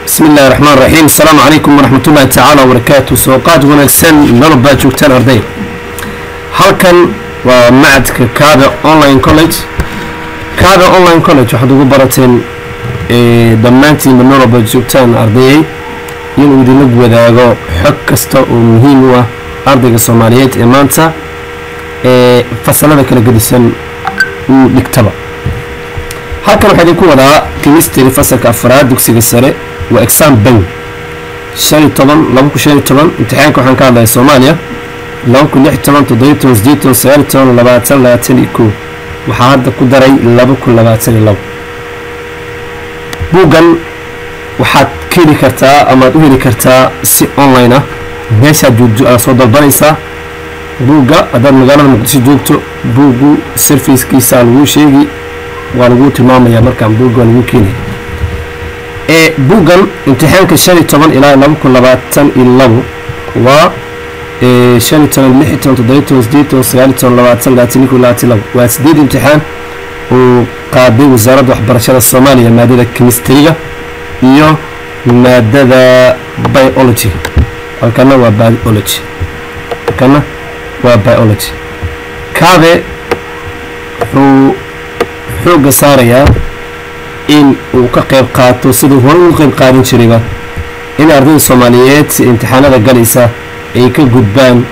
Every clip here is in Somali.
Bismi illahi raxmaan raxiim. Asalaamu calaykum waraxmatullahi tacaala wabarakaatu. Sooqaad wanaagsan nolol baa joogtaan, arday. Halkan waa macadka Kaabe Online College. Kaabe Online College waxaad ugu barateen dhammaantiinba nolol baad joogtaan, ardayey, inuu idinla wadaago xog kasta oo muhiim u ah ardayga Soomaaliyeed ee maanta ee fasalada kala gedisan uu dhigtaba. Halkan waxaa idinku wadaa chemistry, fasalka afraad, dugsiga sare. Waa exam bank 15, 2015. Imtixaanka waxaan ka hadlaya Soomaaliya 2016, 17, 18, 19, 20, 21. Waxaa hadda ku daray 2022. Buuggan waxaad ka heli kartaa amaad u heli kartaa si online ah. Meeshaad joogto aad soo dalbanaysaa buugga. Haddaad magaalada Muqdisho joogto, buuggu servicekiisa laguu sheegi, waa laguu tilmaamaya. Markaan buugga waa laguu keenaya. Ee buuggan imtixaanka 15 ilaa 2022 waa 15, 16, 17, 18, 19, 20, 21, 22. Waa sideed imtixaan uu qaaday Wasaaradda Waxbarashada Soomaaliya, maadada chemistryga iyo maadada biology. Halkana waa biology, halkana waa biology. Kaabe wuxuu xoogga saarayaa in uu ka qayb qaato, siduu hore uga qayb qaadan jirayba, in ardayda Soomaaliyeed si imtixaanada galaysa ay ka gudbaan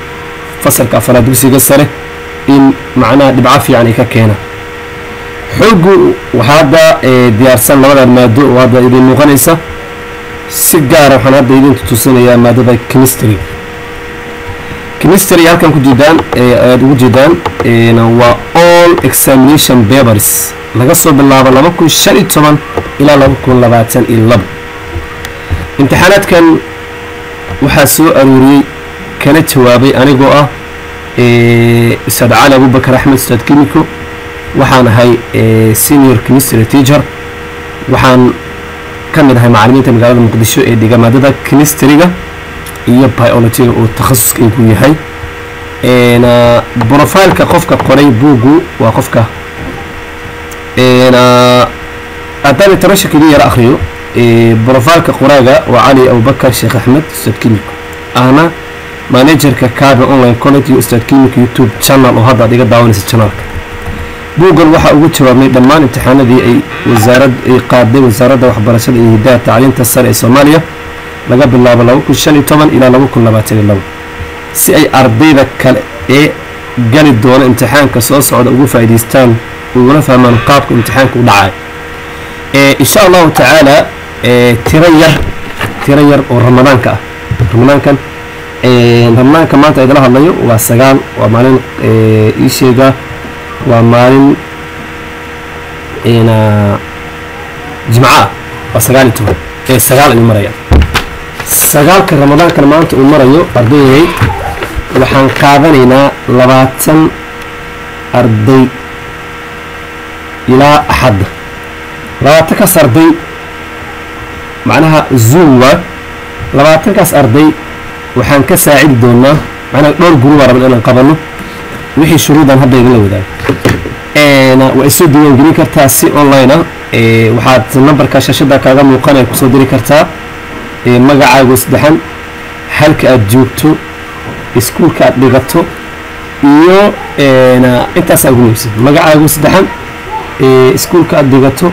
fasalka afaraad dugsiga sare, in macnaha dhibco fiican ay ka keenaan. Xooggu waxaa hadda diyaarsan labadan maado oo hadda idin muuqanaysa. Si gaara waxaan hadda idin tusinayaa maadada chemistry. Chemistry halkan ku jeedaan, aada ugu jeedaan, waa all examination papers laga soo bilaabo 2015 ilaa 2022. Imtixaanaadkan waxaa soo aruuriyey kana jawaabay anigoo ah Ustaad Cali Abubakar Axmed, Ustaad Kimiko. Waxaan ahay senior chemistry teacher. Waxaan ka mid ahay macallimiinta magaalada Muqdisho ee dhiga maadada chemistryga iyo biologyga oo takhasuskaygu yahay. Profileka qofka qoray buuggu waa qofka. Haddaan introduction idin yara akhriyo, profileka qoraaga waa Cali Abubakar Sheekh Axmed, Ustaad Kimiko, ahna managerka Kaabe Online College iyo Ustaad Kimiko YouTube channel oo hadda aad iga daawanaysa channelka. Buuggan waxaa ugu jawaabnay dhammaan imtixaanadii ay wasaarad ay qaaday Wasaaradda Waxbarashada iyo Hidaha Tacliinta Sare ee Soomaaliya laga bilaabo 2015 ilaa 2022, si ay ardayda kale ee gali doona imtixaanka soo socda ugu faa'iidaystaan, uguna fahmaan qaabka imtixaanka u dhacay. Insha Allahu tacaala, tiro yar, tiro yar oo Ramadaanka ah, Ramadaankan, Ramadaanka maanta idala hadlayo waa 9, waa maalin ii sheega, waa maalin Jimco ah, waa 19 ee 9 ayuu maraya. 9-ka Ramadaankan maanta uu marayo, ardayay, waxaan qaadanaynaa 20 arday ilaa Axadda. 20-kaas arday macnaha Zoom waa 20-kaas arday. Waxaan ka saacidi doonaa macnaha dhowr group rabin inaan qabano. Wixii shuruudan hadda idinla wadaago, waa isoo diiwaan gelin kartaa si online ah. Waxaad nambarka shashada kaaga muuqanaya kusoo diri kartaa magacaagu saddexan, halka aad joogto, iskuulka aad dhigato iyo intaasaa ugu muhiimsan. Magacaagu saddexan, iskuulka aad dhigato,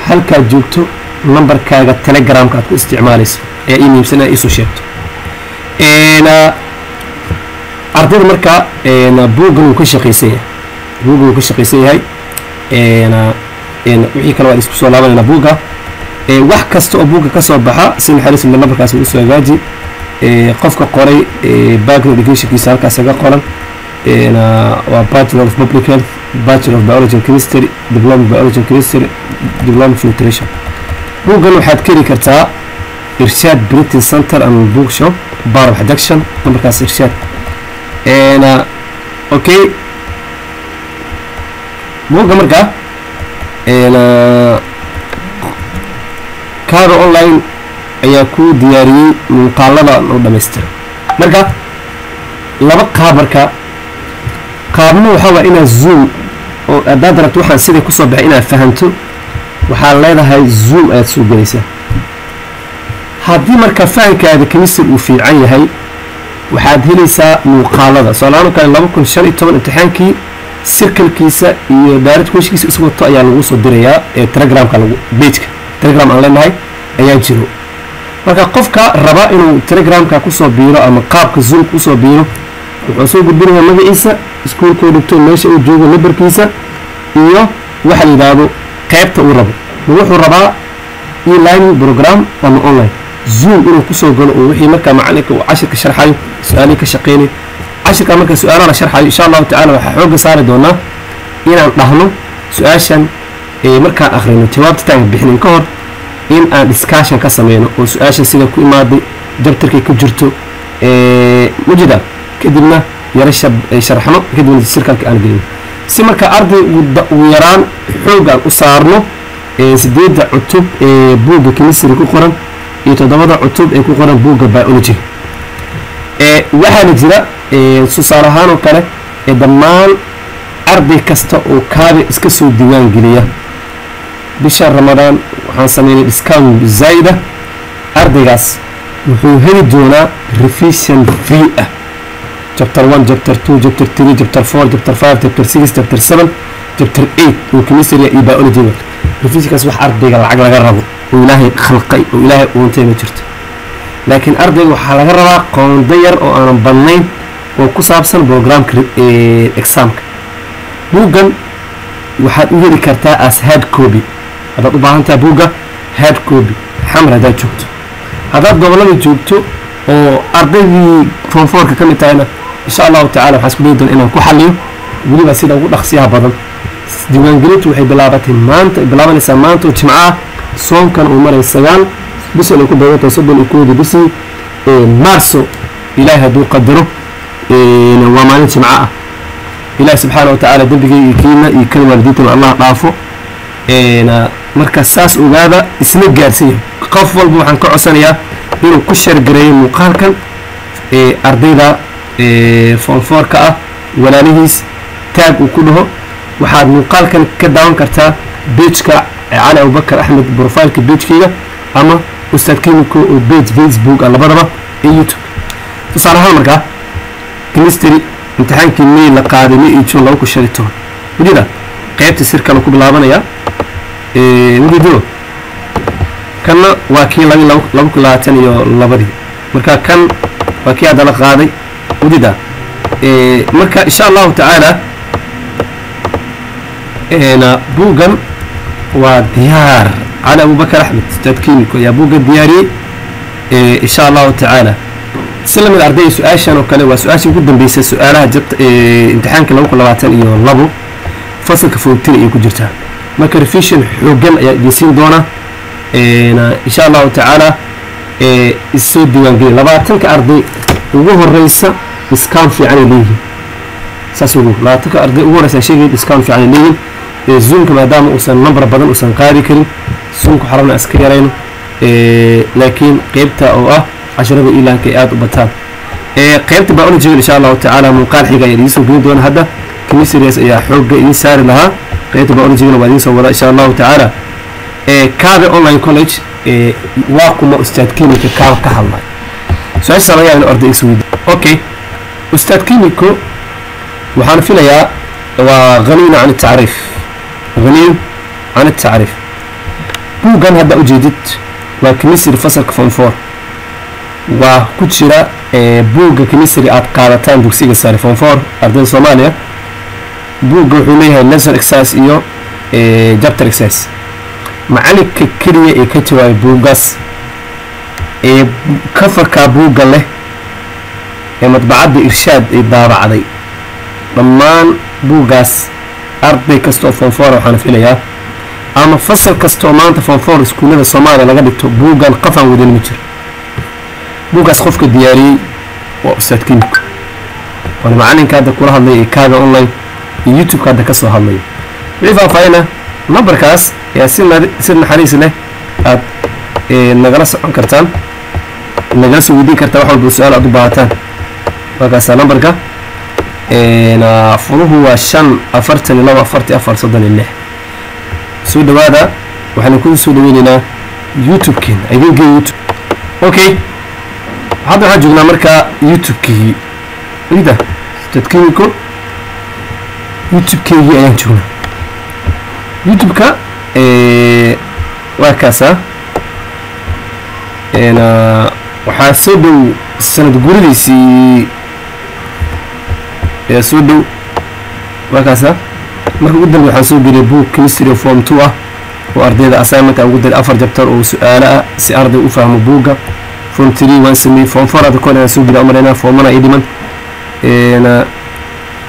halkaad joogto, nambarkaaga Telegramka aad ku isticmaalayso ee ii muhiimsan inaad iisoo sheegto. Ardayda marka buuggan wuu ka shaqaysan yahay, buuggan wuu ka shaqaysan yahay. Wixii kale waan isku soo laabanayna. Buugga, wax kasta oo buugga ka soo baxa, si naxariis leh nambarkaas usoo hagaaji. Qofka qoray background educationkiisa halkaas aga qoran waa Bachelor of Public Health, Bachelor of Biology and Chemistry, Diploma Biology and Chemistry, Diploma of Nutrition. Buuggan waxaad ka heli kartaa Irshaad Printing Center and Bookshop, Bar Production, nambarkaas Irshaad. Okay, buugga markaa Kaabe Online ayaa ku diyaariyey muuqaalada oo dhamaystira. Marka laba qaab, marka qaabna waxaa waa inaad Zoom oo haddaad rabto waxaan siday kusoo baxay inaad fahanto, waxaad leedahay Zoom ayaad soo gelaysaa. Haddii marka fahankaada chemistry uu fiican yahay, waxaad helaysaa muuqaalada. Tusaalahaan kale, 2015 imtixaankii circlekiisa iyo direct questionkiisa isku wato ayaa lagu soo dirayaa ee Telegramka lagu pageka Telegram aan leenahay ayaa jiro. Marka qofka raba inuu Telegramka kusoo biiro ama qaabka Zoom kusoo biiro, wuxuu soo gudbinayaa magaciisa, iskuulkuu dhigto, meesha uu joogo, numberkiisa iyo waxa la yidhaahdo qaybta uu rabo. Ma wuxuu rabaa e-learning program ama online Zoom inuu kusoo galo, oo wixii markaa macalinka uu cashirka sharxayo, su-aalihii ka shaqeynayo cashirka, marka su-aalaha la sharxayo, insha Allahu tacala waxaa xoogga saari doonaa inaan dhahno su-aashan markaan akhrino jawaabta taan bixinin ka hor in aan discussion ka sameyno, oo su-aashan sida ku imaaday, chapterkay ku jirto mujida, kadibna yaro sharxno, kadibna circleka aan gelino, si marka arday ugu yaraan xoog aan u saarno sideedda cutub ee buugga chemistry ku qoran iyo toddobada cutub ee ku qoran buugga biology. Waxaana jira tusaale ahaan oo kale dhammaan arday kasta oo Kaabe iska soo diiwaan geliya bisha Ramadaan, waxaan sameynay discount zaa'ida. Ardaygaas wuxuu heli doonaa revision free ah, chapter 1, chapter 2, chapter 3, chapter 4, chapter 5, chapter 6, chapter 7, chapter 8 oo chemistry iyo biology. Revisionkaas wax ardayga lacag laga rabo oo Ilaahay khalqay oo Ilaahay uuntay ma jirto, laakiin ardayga waxaa laga rabaa qoondo yar oo aanan badnayn oo ku saabsan programka examka. Buuggan waxaad u heli kartaa as hard copy haddaad u baahan tahay buugga hard copy, Xamar haddaad joogto. Haddaad gobollada joogto oo ardaydii form fourka ka mid tahayna, insha Allahu tacala waxaan isku dayi doona inaan ku xaliyo weliba sida ugu dhaqsiyaha badan. Diiwaangelintu waxay bilaabatay maanta, bilaabanaysaa maanta oo Jimco ah, soonkan uu maray 9, bishan ay ku beegantahay 31-dii bishii Maarso, Ilaahay hadduu qadaro. Waa maalin Jimco ah. Ilahi subxaana wa tacaala dembigayga iyo kiina iyo kan waalidiintana Allah dhaafo. Marka saas ogaada, isla gaarsiiya. Qof walba waxaan ka codsanayaa inuu ku share gareeyo muuqaalkan ardayda form fourka ah walaalihiis, tag uu ku dhaho. Waxaad muuqaalkan ka daawan kartaa pageka Cali Abubakar Axmed, profileka pagekeyga, ama Ustaad Kimiko oo page Facebook ah, labadaba iyo YouTube. Tusaale ahaan, markaa chemistry imtixaankii May la qaaday, May iyo June 2015, ujeeda qaybta circle ku bilaabanaya ujeedo. Kanna waa kii 2022-dii. Marka kan waa kii hadda la qaaday, ujeeda. Marka insha Allahu tacaala buuggan waa diyaar. Cali Abubakar Axmed, Ustaad Kimiko, ayaa buuggan diyaariyey. Insha Allahu tacaala si lamid ardayda su-aashan oo kale waa su-aashii ugu dambeysay su-aalaha jabta imtixaanka 2022 fasalka form three ayay ku jirtaa. Marka revision xoogan ayaa idin siin doona insha Allahu tacaala. Issoo diiwaangeliya. 20-ka arday ugu horeysa discount fiican ay leeyihiin. Saas ugu 20-ka arday ugu horeysa sheegay discount fiican ay leeyihiin. Zoomka maadaama uusan number badan uusan qaadi karin, Zoomka waxaa rabnaa iska yarayno, laakiin qeybta oo ah casharada e-learnka ay aada u bataan. Qeybta biology insha Allahu tacaala muuqaal xiga ayaa idiin soo gelin doona. Hadda chemistries ayaa xoogga idiin saari lahaa, qeybta biologygana waa idiin soo wada insha Allahu tacaala. Kaabe Online College waa kuma Ustaad Kimiko kaaba ka hadlay? Su-aashaas laga yaaba in arday is weydiin. Okay, Ustaad Kimiko waxaan filayaa waa غني عن التعريف، غني عن التعريف. Buuggan hadda ujeedid waa chemistry fasalka form four. Waa ku jira buugga chemistry aad qaadataan dugsiga sare form four, ardayda Soomaaliya. Buugga wuxuu leeyahay lesson exercise iyo chapter exercise. Macalinka keliya ee ka jawaabay buuggaas ee coverkaa buugga leh ee madbacadda Irshaad ay daabacday, dhammaan buuggaas arday kasta oo form four waxaana filayaa ama fasal kasta oo maanta form four iskuullada Soomaaliya laga dhigto, buuggan qafaan wadan ma jiro. Buuggaas qofka diyaariyey waa Ustaad Kimiko, waana macalinka hadda kula hadlaya ee Kaaga Online iyo YouTube-ka hadda ka soo hadlaya. Wixii faahfaahina numberkaas ayaa si naxariis leh aad nagala socon kartaan, nagala soo weydiin kartaan wax walba su-aal aad u baahataan. Markaasaa numberka furuhu waa 5 42 44 36. Soo dhawaada, waxaanu ku soo dhaweyneynaa YouTube-keena idinka YouTube. Okay, hadda waxaan joognaa marka YouTube-kii ida Ustaad Kimiko. YouTube-keygii ayaan joognaa. YouTube-ka waa kaasaa. Waxaa soo dhow sanad guridiisii ayaa soo dhow. Waa kaasa. Marka ugu dambe waxaan soo geliyay book chemistry form 2 ah oo ardayda assignment aan ugu diray, 4 chapter oo su-aalo ah si arday u fahmo. Buugga form 3 waan sameeyey, form 4 hadda kor ayaan soo geliya umaleynaa, form 1 ii dhiman.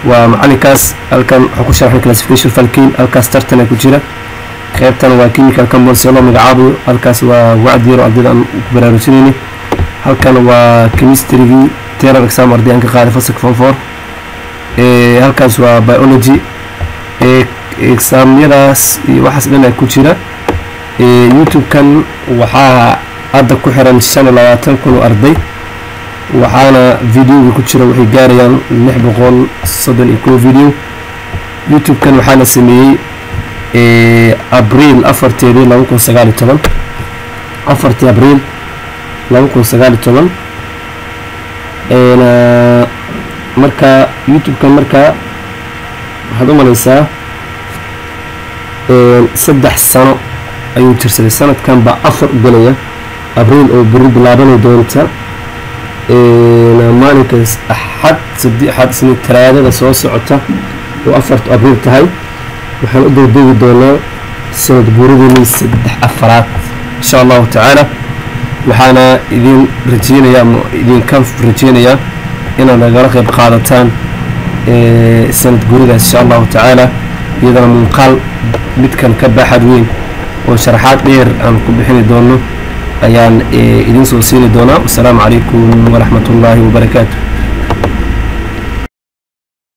Waa macalinkaas. Halkan waxaan ku sharaxnay classification alkane, halkaas tartana ku jira. Qaybtan waa chemical compound si loo magacaabayo. Halkaas waa wacdi yaro ardayda aan ku baraarujinaynay. Halkan waa chemistrygii term exam arday aan ka qaaday fasalka form 4. Halkaas waa biology examyadaas iyo waxaas dhan ay ku jira. YouTube-kan waxaa hadda ku xiran 25,000 oo arday, waxaana videoga ku jira waxay gaarayaan 631 video. YouTube-kan waxaa la sameeyey Abriil 4-teedii 2019, 4-tii Abriil 2019. Marka YouTube-kan markaa waxaad u malaysaa 3 sano ayuu jirsaday. Sanadkan baa 4 u gelaya, Abriil oo beri bilaabanay doonta, maalinka Axad, Sabdi, Axad, Isniin, Talaadada soo socota oo 4-ta Abriil tahay, waxaan u degdegi doonaa sanad guuradeenii saddex afaraad, insha Allahu tacaala. Waxaana idin rajeynayaa ama idinka rajeynayaa inaad nagala qayb qaadataan sanad guuradaas, insha Allahu tacaala. Iyadana muuqaal midkan ka baaxad weyn oo sharaxaad dheer aan ku bixini doono ayaan idin soo siini doonaa. Wasalaamu calaykum waraxmat ullaahi wabarakaatu.